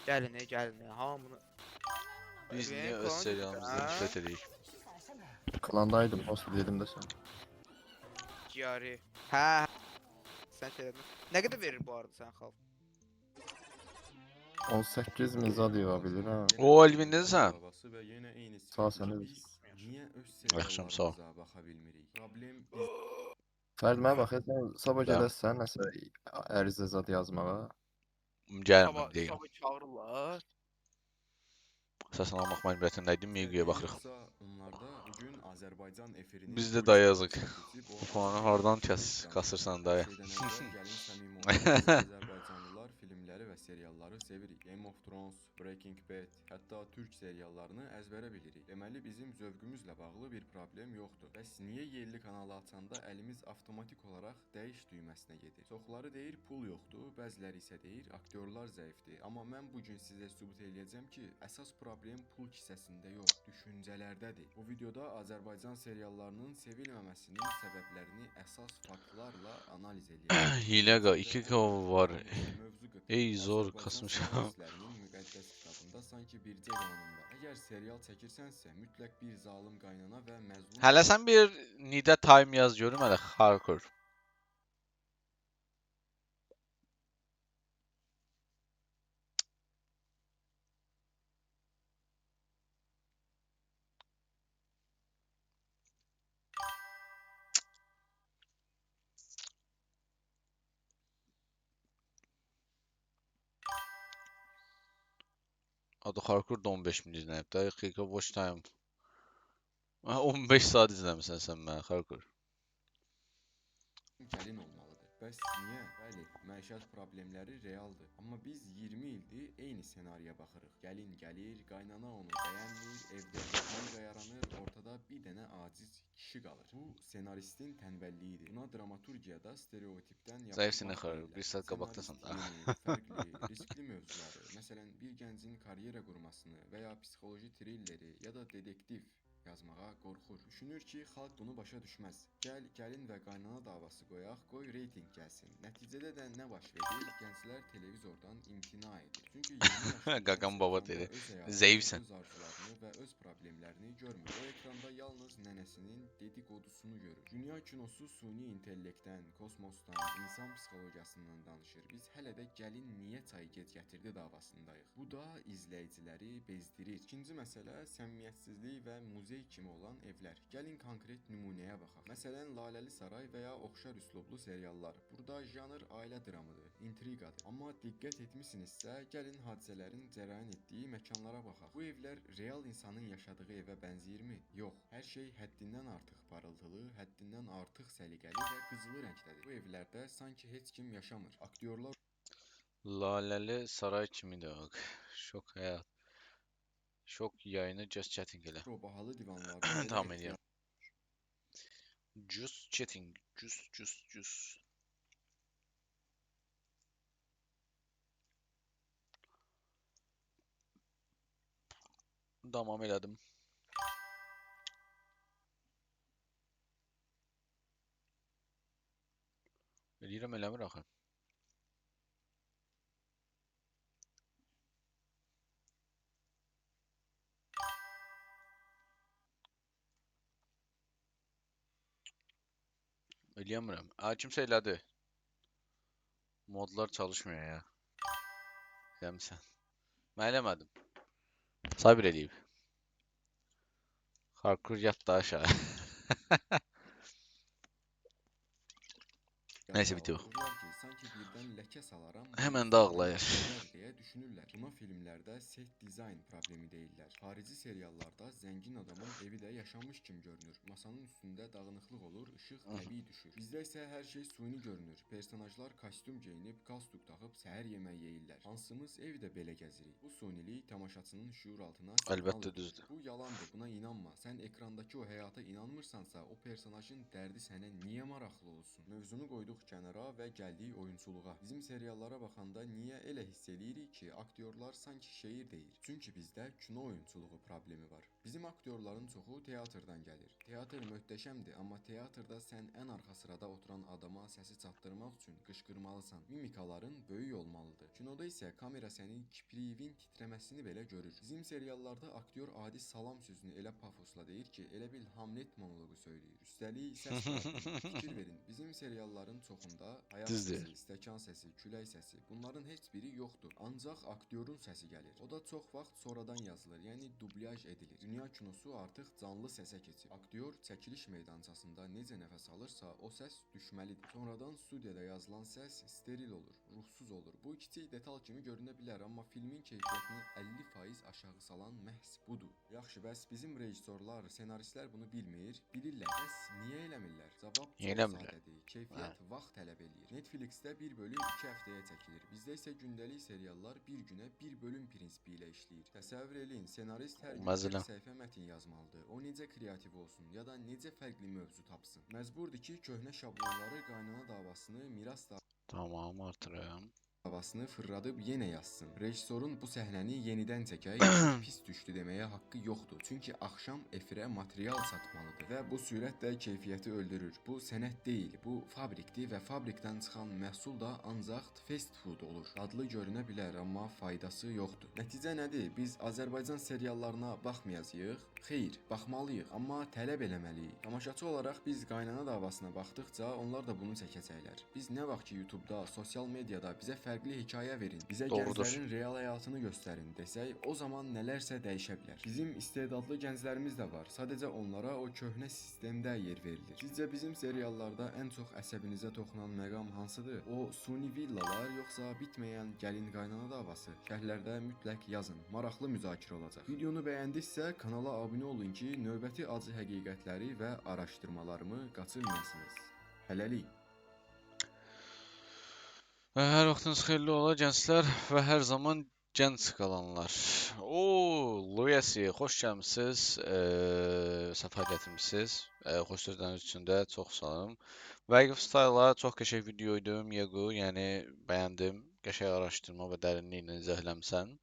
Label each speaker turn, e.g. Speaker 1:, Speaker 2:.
Speaker 1: Gəlin, gəlin, hamını.
Speaker 2: Biz
Speaker 1: Elvin,
Speaker 2: niyə öz
Speaker 1: klon gedir,
Speaker 2: serialımızdan
Speaker 1: hə?
Speaker 2: nifrət edirik?
Speaker 3: Klandaydım, host dedim də sən.
Speaker 1: Ciyari. Hə. Sən şey elədin. Nə qədər verir bu arada sən xalq?
Speaker 3: 18 min zad yığa bilirəm.
Speaker 2: O Elvin necəsən?
Speaker 4: Davası və yenə eyni
Speaker 3: Sağ ol,
Speaker 4: sıxıntı.
Speaker 3: sən
Speaker 4: Biz niyə öz
Speaker 2: Yaxşıyam, sağ ol.
Speaker 4: seriallarımıza baxa bilmirik? Problem biz
Speaker 3: Fərd mənə bax, sən sabah
Speaker 2: Da.
Speaker 3: gələsən nəsə ərizə zad yazmağa.
Speaker 2: Gəlməm
Speaker 1: Sabah,
Speaker 2: deyirəm.
Speaker 1: sabah çağırırlar.
Speaker 2: Səsin almaq məcburiyyətində idim, Miqiyə baxırıq.
Speaker 4: yoxsa onlarda bugün Azərbaycan efirinin
Speaker 2: Biz də
Speaker 4: polis
Speaker 2: dayı yazıq.
Speaker 4: keçib o
Speaker 2: Bu puanı hardan kəs
Speaker 4: ekranı.
Speaker 2: kasırsan dayı?
Speaker 4: Hər şeydən əvvəl gəlin səmimi olaq. Biz Azərbaycanlılar filmləri və serialları sevirik. Game of Thrones, Breaking Bad, hətta türk seriallarını əzbərə bilirik. Deməli bizim zövqümüzlə bağlı bir problem yoxdur. Bəs niyə yerli kanalı açanda əlimiz avtomatik olaraq dəyiş düyməsinə gedir? Çoxları deyir pul yoxdur, bəziləri isə deyir aktyorlar zəifdir. Amma mən bu gün sizə sübut eləyəcəm ki, əsas problem pul kisəsində yox, düşüncələrdədir. Bu videoda Azərbaycan seriallarının sevilməməsinin səbəblərini əsas faktlarla analiz eləyəcəm.
Speaker 2: Hiləqa 2K var.
Speaker 4: Mövzu qıt.
Speaker 2: Ey zor
Speaker 4: Azərbaycan
Speaker 2: kasmışam.
Speaker 4: senaristlərinin müqəddəs kitabında sanki bircə qanun var. Əgər serial çəkirsənsə, mütləq bir zalım qaynana və məzlum
Speaker 2: Hələ sən bir Nidə time yaz görüm hələ hardcore. Adı Hardcore da 15 min izlənib də. Xeyka watch time. Ha, 15 saat izləmisən sən mənə Hardcore.
Speaker 4: gəlin olmalıdır. Bəs niyə? Bəli, məişət problemləri realdır. Amma biz 20 ildir eyni ssenariyə baxırıq. Gəlin gəlir, qaynana onu bəyənmir, evdə intriqa yaranır, ortada bir dənə aciz kişi qalır. Bu ssenaristin tənbəlliyidir. Buna dramaturgiyada stereotipdən
Speaker 2: Zəifsin
Speaker 4: yapışmaq
Speaker 2: axı,
Speaker 4: deyirlər.
Speaker 2: bir saat qabaqdasan da.
Speaker 4: Ssenarist yeni, fərqli, riskli mövzuları, məsələn, bir gəncin karyera qurmasını və ya psixoloji trilleri ya da dedektiv yazmağa qorxur. Düşünür ki, xalq bunu başa düşməz. Gəl, gəlin və qaynana davası qoyaq, qoy reytinq gəlsin. Nəticədə də nə baş verir? Gənclər televizordan imtina edir. Çünki 20 yaşlı gənc
Speaker 2: Qaqam baba
Speaker 4: ekranda
Speaker 2: dedi,
Speaker 4: öz həyatını,
Speaker 2: "Zəifsən."
Speaker 4: öz arzularını və öz problemlərini görmür. O ekranda yalnız nənəsinin dedikodusunu görür. Dünya kinosu süni intellektdən, kosmosdan, insan psixologiyasından danışır. Biz hələ də gəlin niyə çayı gec gətirdi davasındayıq. Bu da izləyiciləri bezdirir. İkinci məsələ səmimiyyətsizlik və muzey kimi olan evlər. Gəlin konkret nümunəyə baxaq. Məsələn, Laləli Saray və ya oxşar üslublu seriallar. Burada janr ailə dramıdır, intriqadır. Amma diqqət etmisinizsə, gəlin hadisələrin cərəyan etdiyi məkanlara baxaq. Bu evlər real insanın yaşadığı evə bənzəyirmi? Yox. Hər şey həddindən artıq parıltılı, həddindən artıq səliqəli və qızılı rəngdədir. Bu evlərdə sanki heç kim yaşamır. Aktyorlar
Speaker 2: Laləli saray kimidir bax. Şok həyat. Şok yayını just chatting elə.
Speaker 4: o bahalı divanlarda belə
Speaker 2: Tamam eləyirəm. Just chatting. Just just just. Tamam elədim. Eləyirəm eləmir axı. Eləyəmirəm. A, kimsə elədi. Modlar çalışmıyor ya. Eləmisən. Mən eləmədim. Sabir eləyib. Hardcore yat da aşağı. Nəysə,
Speaker 4: yatağa
Speaker 2: bitiyor.
Speaker 4: otururlar ki, sanki birdən ləkə salaram, bu
Speaker 2: Həmən də
Speaker 4: insanlar
Speaker 2: ağlayır.
Speaker 4: gülər deyə düşünürlər. Buna filmlərdə set dizayn problemi deyirlər. Xarici seriallarda zəngin adamın evi də yaşanmış kimi görünür. Masanın üstündə dağınıqlıq olur, işıq təbii düşür. Bizdə isə hər şey suni görünür. Personajlar kostyum geyinib, qalstuk taxıb səhər yeməyi yeyirlər. Hansımız evdə belə gəzirik? Bu sunilik tamaşaçının şüur altına siqnal
Speaker 2: Əlbəttə
Speaker 4: ötürür.
Speaker 2: düzdür.
Speaker 4: Bu yalandır, buna inanma. Sən ekrandakı o həyata inanmırsansa, o personajın dərdi sənə niyə maraqlı olsun? Mövzunu qoyduq kənara və gəldik Gəlirik oyunçuluğa. Bizim seriallara baxanda niyə elə hiss eləyirik ki, aktyorlar sanki şeir deyir? Çünki bizdə kino oyunçuluğu problemi var. Bizim aktyorların çoxu teatrdan gəlir. Teatr möhtəşəmdir, amma teatrda sən ən arxa sırada oturan adama səsi çatdırmaq üçün qışqırmalısan. Mimikaların böyük olmalıdır. Kinoda isə kamera sənin kipriyinin titrəməsini belə görür. Bizim seriallarda aktyor adi salam sözünü elə pafosla deyir ki, elə bil Hamlet monoloqu söyləyir. Üstəlik səs problemi. Fikir verin, bizim serialların çoxunda ayaq
Speaker 2: Düzdür.
Speaker 4: səsi, stəkan səsi, külək səsi, bunların heç biri yoxdur. Ancaq aktyorun səsi gəlir. O da çox vaxt sonradan yazılır, yəni dublyaj edilir. Dünya kinosu artıq canlı səsə keçib. Aktyor çəkiliş meydançasında necə nəfəs alırsa, o səs düşməlidir. Sonradan studiyada yazılan səs steril olur, ruhsuz olur. Bu kiçik detal kimi görünə bilər, amma filmin keyfiyyətini 50% aşağı salan məhz budur. Yaxşı, bəs bizim rejissorlar, senaristlər bunu bilmir? Bilirlər. Bəs niyə eləmirlər? Cavab
Speaker 2: Niyə
Speaker 4: çox
Speaker 2: eləmirlər?
Speaker 4: sadədir. Keyfiyyət vaxt tələb eləyir. Netflix-də bir bölüm 2 həftəyə çəkilir. Bizdə isə gündəlik seriallar bir günə bir bölüm prinsipi ilə işləyir. Təsəvvür eləyin, senarist hər gün
Speaker 2: Olmaz
Speaker 4: bir
Speaker 2: elə.
Speaker 4: səhifə mətn yazmalıdır. O necə kreativ olsun ya da necə fərqli mövzu tapsın? Məcburdur ki, köhnə şablonları, qaynana davasını, miras
Speaker 2: Tamam, artırım.
Speaker 4: davasını fırladıb yenə yazsın. Rejissorun bu səhnəni yenidən çəkək, pis düşdü deməyə haqqı yoxdur. Çünki axşam efirə material çatmalıdır və bu sürət də keyfiyyəti öldürür. Bu sənət deyil, bu fabrikdir və fabrikdən çıxan məhsul da ancaq fast food olur. Dadlı görünə bilər, amma faydası yoxdur. Nəticə nədir? Biz Azərbaycan seriallarına baxmayacağıq? Xeyr, baxmalıyıq, amma tələb eləməliyik. Tamaşaçı olaraq biz qaynana davasına baxdıqca onlar da bunu çəkəcəklər. Biz nə vaxt ki YouTube-da, sosial mediada bizə fərqli hekayə verin, bizə
Speaker 2: Doğrudur.
Speaker 4: gənclərin real həyatını göstərin desək, o zaman nələrsə dəyişə bilər. Bizim istedadlı gənclərimiz də var. Sadəcə onlara o köhnə sistemdə yer verilir. Sizcə bizim seriallarda ən çox əsəbinizə toxunan məqam hansıdır? O suni villalar yoxsa bitməyən gəlin qaynana davası? Şərhlərdə mütləq yazın. Maraqlı müzakirə olacaq. Videonu bəyəndinizsə kanala abunə olun ki, növbəti acı həqiqətləri və araşdırmalarımı qaçırmayasınız. Hələlik.
Speaker 2: Və hər vaxtınız xeyirli ola gənclər və hər zaman gənc qalanlar. Oo, Luisi, xoş gəlmisiniz. Səfa gətirmisiniz. Xoş sözləriniz üçün də çox sağ olun. Vaqif Style-a çox qəşəng video idi, Yegu, yəni bəyəndim. Qəşəng araşdırma və dərinliklə izah eləmisən.